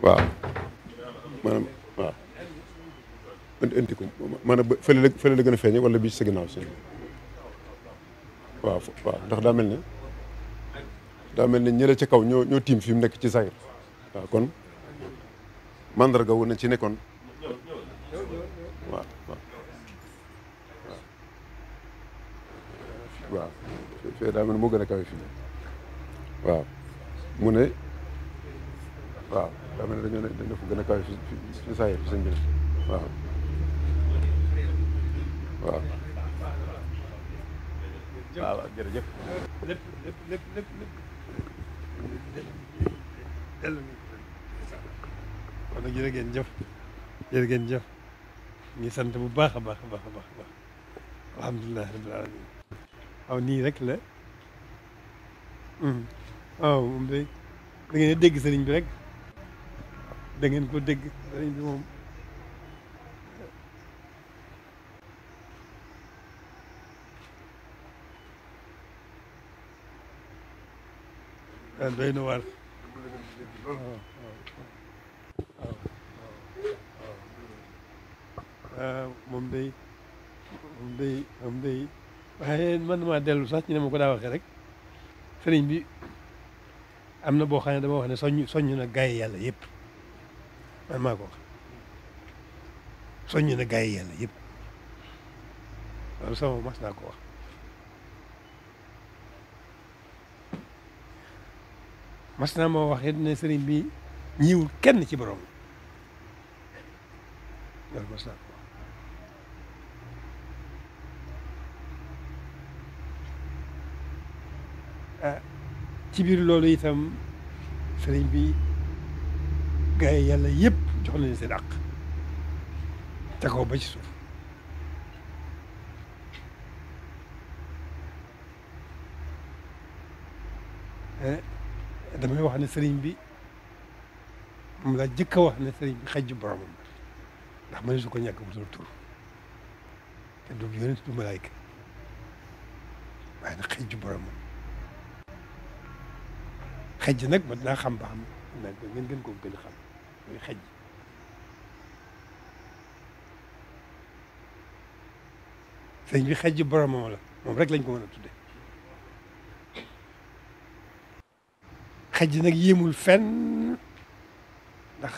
waaw maanaam waaw indi ko maanaam fële la gën a feeñe wala bii ci sa ginnaaw si waaw waaw ndax daa mel ne ñële ca kaw ñoo tiim fi mu nekk ci zahir waaw kon mandarga wu na ci nekkoon waaw waaw waaw fee daa mel ne moo gën a kawe fii waaw mu ne waaw daa mel ne dañoo fa gën a kawe fi zahir fi sëñ bi waaw waaw waaw jërëjëf lépp dellu kon nag jërë ngeen jëf ngi sant bu baax a baax a baax a baax alhamdulilah rabbil alamin waaw nii rek la waaw moom day da ngeen dégg sëriñ bi rek da ngeen ko dégg sëriñ bi moom doy na waar moom day waaye man maa dellu sax ci ne ma ko daa waxee rek sëriñ bi am na boo xam ne dama wax ne soññ na gaay yàlla yëpp man maa ko wax soññ na gaay yàlla yëpp loolu sama mas naa ko wax mas naa moo wax it ne sëriñ bi ñiwul kenn ci borom loolu mas naa ko wax ci biir loolu itam sëriñ bi gaa yi yàlla yëpp jox nañu seen àq ca kaw ba ci suuf damay wax ne sëriñ bi moom laa jëkk a wax ne sëriñ bi xajju boromam ndax ma ne su ko ñàkk bu tur te du yonent du malaayka waaye nag xajju boromam xejj nag mat naa xam ba xam nag ngeen gën ko gën a xam mooy xejj sëriñ bi xejj boromam la moom rek lañ ko mën a tudde xejj nag yéemul fenn ndax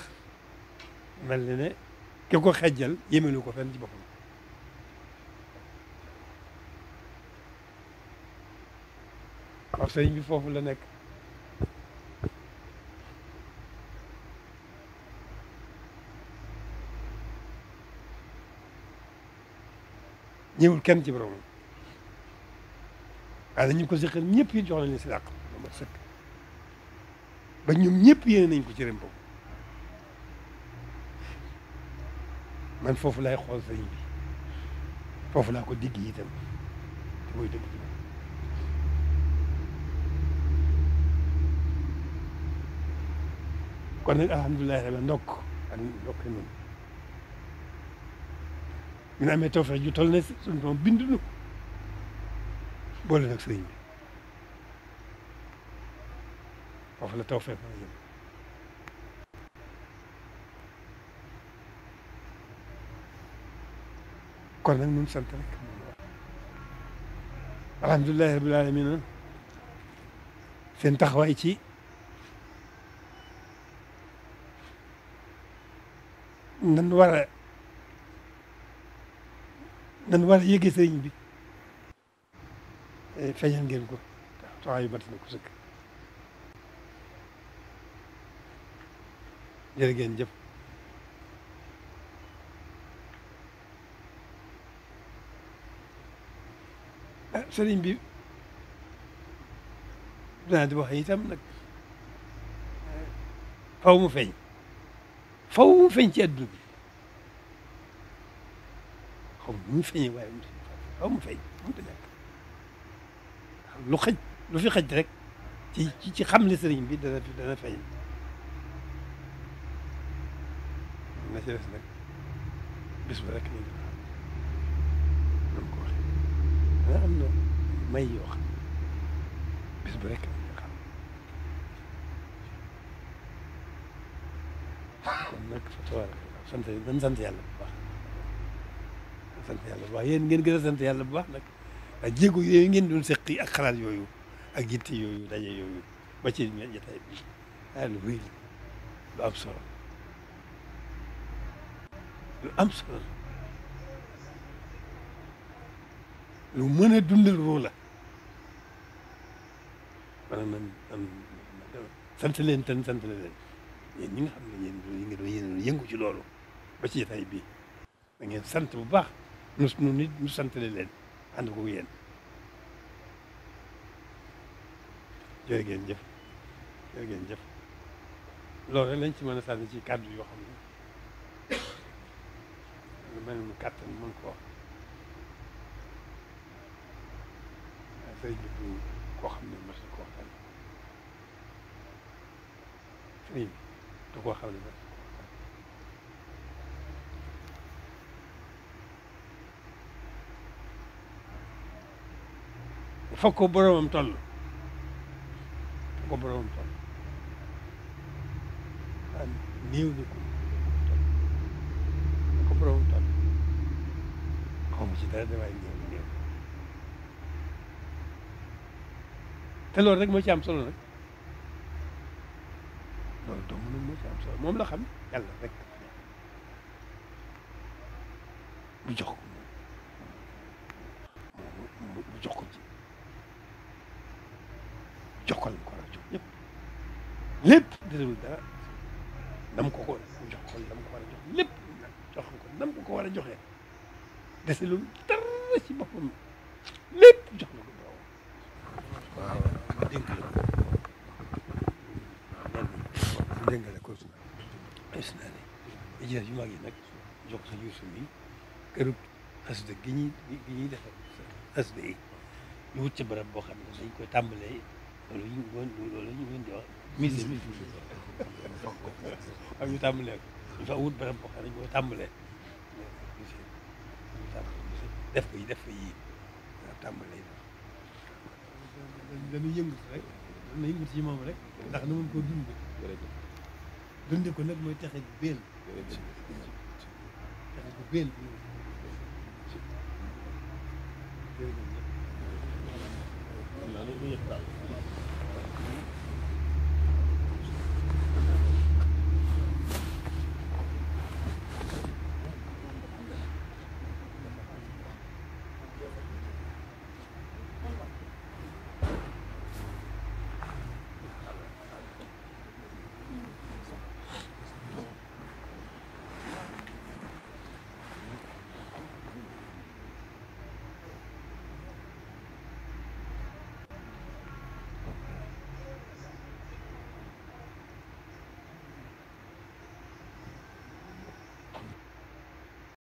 mel na ne ki ko xejjal yéemelu ko fenn ci boppam waaw sëriñ bi foofu la nekk ñëwul kenn ci borom waaye dañu ko seqal ñëpp yi jox nañ leen si dàq ba ma sëkk ba ñoom ñëpp yéene nañ ko ci rem boobu man foofu laay xool sëriñ bi foofu laa ko digg itam te mooy dëgg ci man kon nag alhamdulilah rabbi ndokk ak ndokk noonu ñu ne amee tawfeex ju toll ne suñu borom bindu nu boole nag sëriñ bi foofu la tawfeex ma yem kon nag ñun sant rek alhamdulilahi rabbil alamin seen taxawaay ci nan war a yëge sëriñ bi feeñal ngeen ko taxawaay yu mat na ko sëkk jërë ngeen jëf sëriñ bi dinaa di wax itam nag faw mu feeñ ci adduna bi xaw ma nu mu feeñee waaye faw mu feeñ mënut a ñàkk lu fi xaj rek ci xam ne sëriñ bi dana feeñ na ci des nag bis ba rek nañ ko waxee dana am na may yoo xam bis ba rek nañ ko xam kon nag fa tabaaraka sant nañ sant yàlla bu baax sant yàlla bu baax yéen ngeen gën a sant yàlla bu baax nag ndax jéego yooyu ngeen doon seqi ak xalaat yooyu ak yitte yooyu daje yooyu ba ci jotaay bi lu wéy lu am solo lu am solo lu mën a dundal ruu la maanaam sant leen tan sant leen yéen ñi nga xam ne yéen yëngu ci loolu ba ci jotaay bii da ngeen sant bu baax nu nit nu sant leen ànd ko yéen jërë ngeen jëf jërë ngeen jëf loolu rek lañ ci mën a sànni ci kàddu yoo xam ne lu mel ni kàttan mën ko wax waaye sëriñ bi du koo xam ne mas na ko waxtaan sëriñ bi du koo xam ne mas na ko waxtaan foog ko boromam toll ko boromam toll ah néew na ko boromam toll xaw ma ci dara de waaye néew te loolu rek moo ci am solo nag loolu dong nag moo ci am solo moom la xam yàlla rek mu jox ko mu jox ko ci jox ko la mu ko war a jox ñëpp lépp desewul dara nam ko ko jox ko la mu ko war a jox lépp jox ko nam ko ko war a joxee deselul dara ci boppam lépp jox na ko borom waaw dénk la ko dénk la ko ay sunaane ijras yu mag yi nag jox sa yuusu mi këru xasida gi ñuy defar xasida yi ñu wut ci barab boo xam ne dañ koy tàmbalee loolu ñu ngeen di wax mise ak ñu tàmbalee ko ñu fa wut barab boo xam ne dañ koy tàmbalee def ko yii tàmbalee dañuy yëngut rek dañuy yëngut ci moom rek ndax na mën koo dunde ko nag mooy texe gu béel texe gu béel jërëjëf